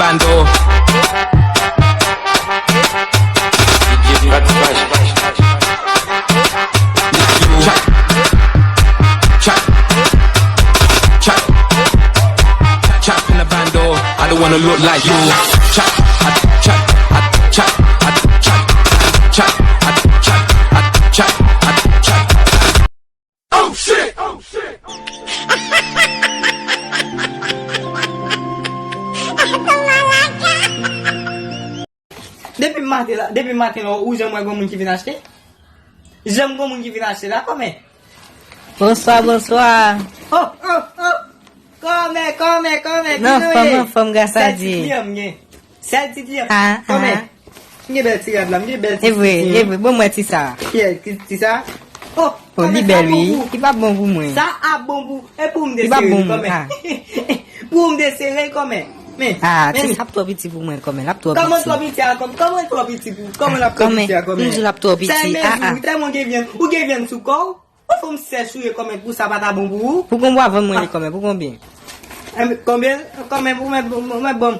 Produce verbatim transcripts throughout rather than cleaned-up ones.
Bando. Chop, chop, chop, chop in the bando. I don't wanna look like you. Chop, I, chop, I, chop, I, chop, chop, I, chop, I, chop, I, chop. Oh shit! Oh shit! Depi maten la, depi maten la, ou janm wè gon moun ki vin achte? Janm gon moun ki vin achte la, kòmè? Bonswa, bonswa. Oh, oh, oh. Kòmè, kòmè, kòmè, ki nou ye? Anfòm, anfòm, gras a Dye. Sèl ti kliyan m gen. Sèl ti kliyan. Ah, kòmè. Ah. M gen bèl ti rad la, m gen bèl ti... E vre, e vre, bon, mwen ti sa. Ki, ki, ti sa? Oh, oh, kòmè, li bèl, wi. Li p ap bon pou mwen. Sa ap bon pou, e pou m desere li, kòmè. Pou m desere l, kòmè. Men, ah, men ti sa ap twò piti pou mwen, kòmè, l ap twò piti. Kòman twò piti a, kòmè? Kòman twò piti pou, kòman l ap twò piti a, kòmè? M di l ap twò piti. Sa e mezi, wi, tèlman w gen vyann, ou gen vyann sou kò w. Ou fè m sèch ou ye, kòmè, pou sa pa ta bon pou ou? Pou konbyen w ap vann mwen li, kòmè, pou konbyen? Konbyen? Kòmè, ou mèt, ou mèt ban m.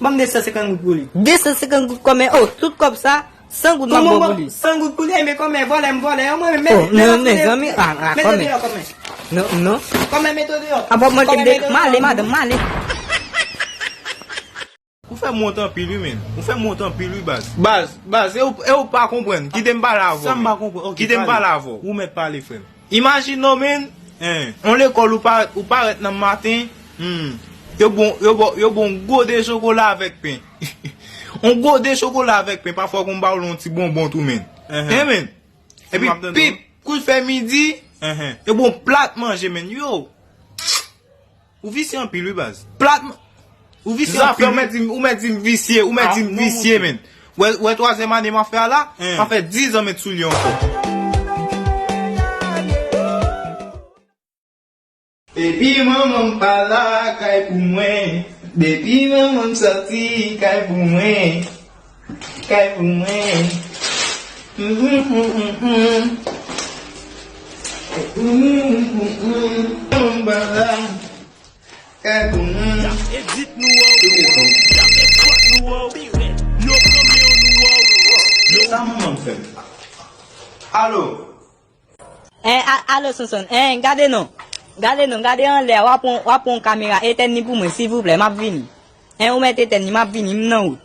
Ban m de san senkant goud pou li. De san senkant goud, kòmè? Oh, tout kòb sa, san goud m ap ba w pou li. San goud pou li, men kòmè, vòlè m vòlè, mwen menm. Oh, non, mezanmi, ah, ah, kòmè. Mete deyò, kòmè. Non, non. Kòmè, mete deyò. Apa w manke m de, m ale, madanm, m ale. Ou fè m wont anpil wi, men. Ou fè m wont anpil wi, baz. Baz, baz, e ou, e ou pa konprann. Kite m pale avè w. Sa m pa konprann. Ok, kite m pale avè w. Ou mèt pale, frè m. Imajine w, men, on lekòl ou pa, ou parèt nan maten, hmm, yo bon, yo bon, yo bon gode chokola avèk pen. On gode chokola avèk pen, pafwa kon ba w yon ti bonbon tou, men. Hein, men. Epi pip, kou l fè midi, yo bon plat manje, men. Yo. Ou visye anpil wi, baz. Plat m-, ou visye anpil wi. Ou mèt di m, ou mèt di m visye, ou mèt di m visye, men. Wè, wè twazyèm ane m ap fè a la, m ap fè diz an met sou li ankò. Depi manman m pa la, kay pou mwen. Depi manman m sòti, kay pou mwen. Kay pou mwen. Mm, mm, mm, mm, mm. Mm, mm, mm, mm. Manman m pa la, kay pou mwen. Edit nou, wow. Edit nou. Yo pran men nou, wow. Yo sa manman m fè m. Alo. En, a-, alo, Sonson. En, gade non. Gade non, gade anlè a, w ap pran, w ap pran yon kamera, etèn li pou mwen, silvouplè, m ap vini. En, ou mèt etèn li, m ap vini, m nan wout.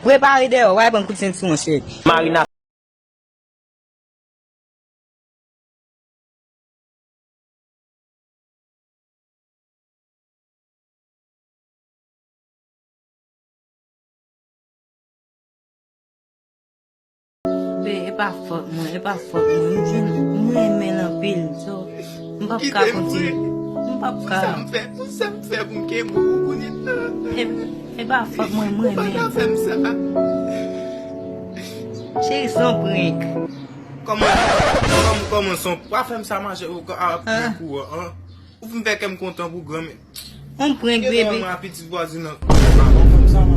Prepare dèyè, w a pran kout senti, monchè. Marina. Be, e pa fòt mwen, e pa fòt mwen. M jwenn, m renmen l anpil, so, m p ap ka kontinye. M p ap ka. Pou sa m fè, pou sa m fè pou m kenbe ou kounye a? E, e pa fòt mwen, m renmen. Ou pa ka fè m sa. Cheri, se yon prank. Kòman, kòman, kòman se yon, pa fè m sa, mache, ou ka ap pran kou an, an. Ou fin fè kè m kontan pou granmè. On prank, bebe. Mwen a pitit vwazin nan.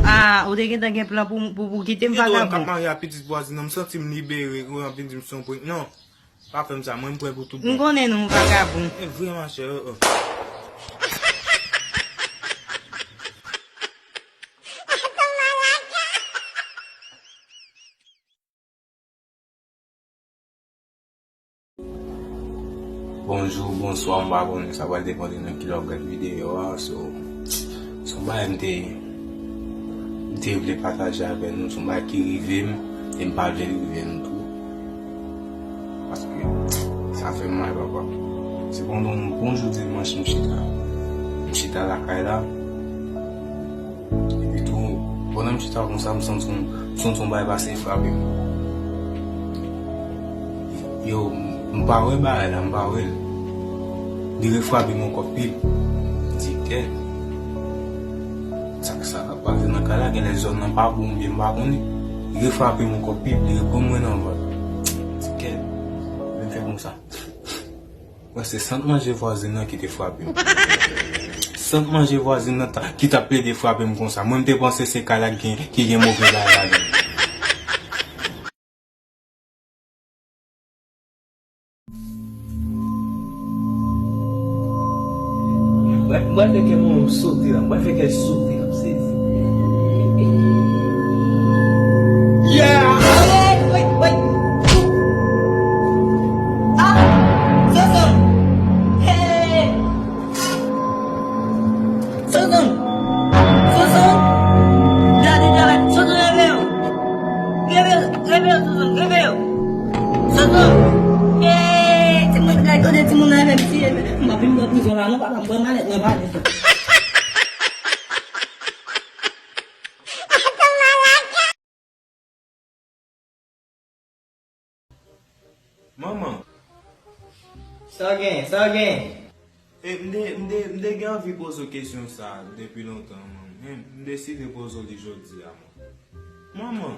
Ah, ou te gentan gen plan pou, pou, pou kite m vagabon. Kap marye a pitit vwazin nan, m santi m libere, ou anvi di m se yon prank. Non. Pa fè m sa, mwen m prè pou tout bon. M konnen nou vagabon. E vre, machè, oh, oh. Bonjou, bonswa, m pa konnen, sa pral depann de nan ki lè w ap gade videyo a, so, se yon bagay m te, m te vle pataje avè nou, se yon bagay ki rive m, e m pa vle l rive nou tou. Paske sa fè m mal, papa. Se pandan yon bon jou dimanch m chita. M chita lakay la. Epi tou, pandan m chita konsa, m santi yon, m santi yon bagay pase frape m. Yo, m pa wè bagay la, m pa wè l. Li refrape m ankò pil. M di, kèt. Sa, sa k ap pase nan kay la, genlè zòn nan pa bon oubyen m pa konnen. Li refrape m ankò pil, li reprann mwen nan vant. M di, kèt. Men fè konsa. Wè, se sant manje vwazin nan ki te frape m. Sant manje vwazin nan ta, ki t ap plede frape m konsa. Mwen, m te panse se kay la ki gen, ki gen move bagay ladan l. Mwen, mwen fè kè mwen sote la. Mwen fè kè sote la. Sa w gen? Sa w gen? E, m te, m te, m te gen anvi poze w kesyon sa a depi lontan, man. Men m deside poze w li jodi a, man. Manman,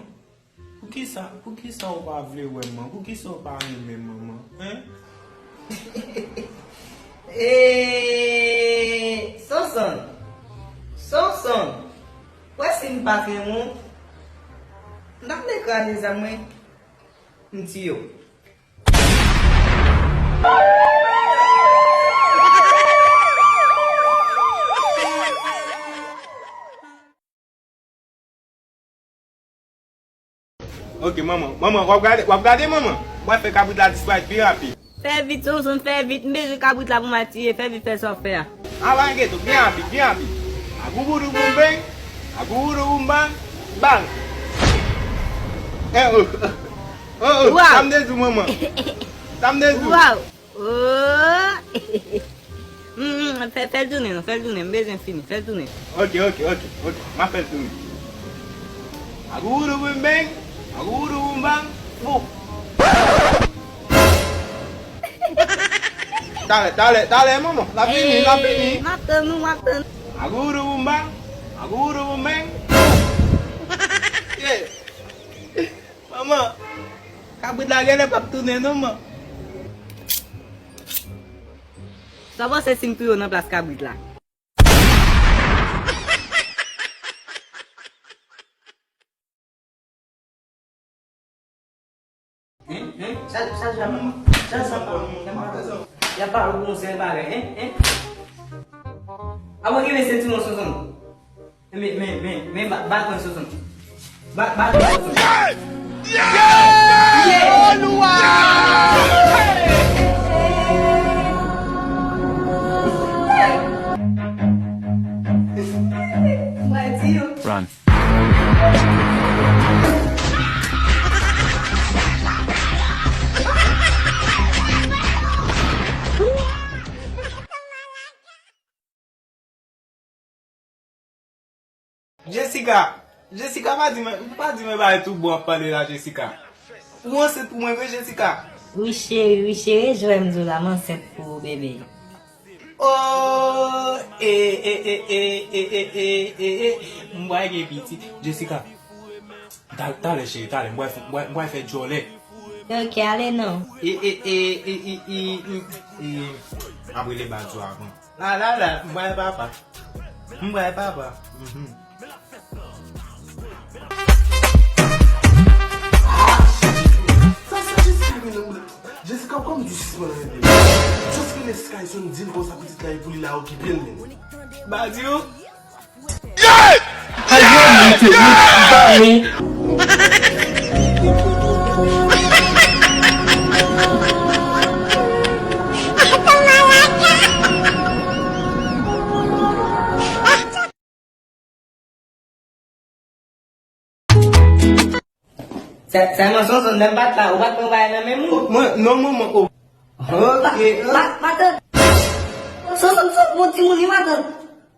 poukisa, poukisa w pa vle wè m, man? Poukisa w pa renmen m, manman? Hein? E, Sonson, Sonson, wè si m pa t renmen w, m t ap vle kraze zam mwen, m tiye w. Ok, manman. Manman, w ap gade, w ap gade, manman? Mwen fè kabrit la disparèt pi rapid. Fè vit, Sonson, fè vit. M bezwen kabrit la pou m al tiye. Fè vit, fè sa w fè a. Ala gen tou, byen rapid, byen rapid. Agougoudou boum beng, agougoudou boum bang, bang. Eh, oh, oh, oh, oh, sa m te di w, manman? Sa m te di w? Waw. Oh! Mm, mm, fè, fè l tounen non, fè l tounen, m bezwen fini, fè l tounen. Ok, ok, ok, ok, m ap fè l tounen. Agougoudou boum beng, agougoudou boum bang, boum. Talè, talè, talè, manman, l ap vini, l ap vini. M ap tann ou, m ap tann. Agougoudou boum bang, agougoudou boum beng. Yeah. Manman, kabrit la genlè p ap tounen non, man. Sa w panse si m touye w nan plas kabrit la? Hein? Hein? Sa, sa, sa, sa, sa, y a pa bon sèl bagay, hein? Hein? Avan ki men sentiman Sonson. Men, men, men, men, ba, ba pran Sonson. Ba, ba pran Sonson. Yeah! Yeah! Mwen di yo. Run. Jessica, Jessica, pa di mwen, pa di mwen bagay tou bon w ap pale la, Jessica. Ou ansent pou mwen vre, Jessica? Wi, cheri, wi, cheri, jwè m di w la, m ansent pou ou, bebe. Oh, e, e, e, m pral gen pitit. Jessica, ta-, talè, cheri, talè, m pral fè, m pral, m pral fè djòlè. Ok, ale non. E, e, e, m ap rele Badio avan. La, la, la, m pral papa. M pral papa. Mhm. Sa, sa, Jessica, men, Jessica, kòm di sispann rele. Jis rele Skyson, di l konsa pitit la e pou li la okipe l, men. Badio. Sè-, sèlman Sonson, lè m pa t la, ou pa t pran bagay nan men moun? Mwen, non, manman, o. Oke. Matant. Sonson, Sonson, bon timoun, wi, matant.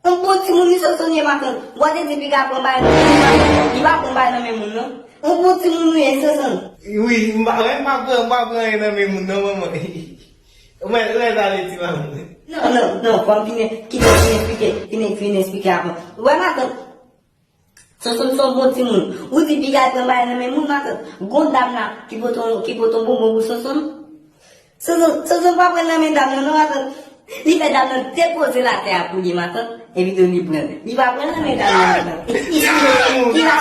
Yon bon timoun, wi, Sonson, ye, matant. Bwa te di piga pran bagay nan men moun, matant. Li pa pran bagay nan men moun, non. Yon bon timoun, wi, Sonson. Wi, m pa, m pa pran, m pa pran anyen nan men moun, non, manman. Mwen, lè sa ale ti mamoun. Non, non, non, fò m fin, kite m fin eksplike, fin, fin eksplike avan. Ou wè matant, Sonson se yon bon timoun. Ou di piga pran bagay nan men moun, matant. Gon dam la ki pote yon, ki pote yon bonbon pou Sonson. Sonson, Sonson pa pran nan men dam nan, non, matant. Li fè dam nan depoze l atè a pou li, matant. Epi tou li pran. Li pa pran nan men dam nan, matant. Ki la, ki la,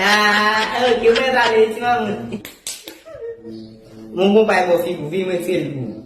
ah, ok, mwen pale, ti mamoun. Mon konpay bò figi w, vin retire l pou ou.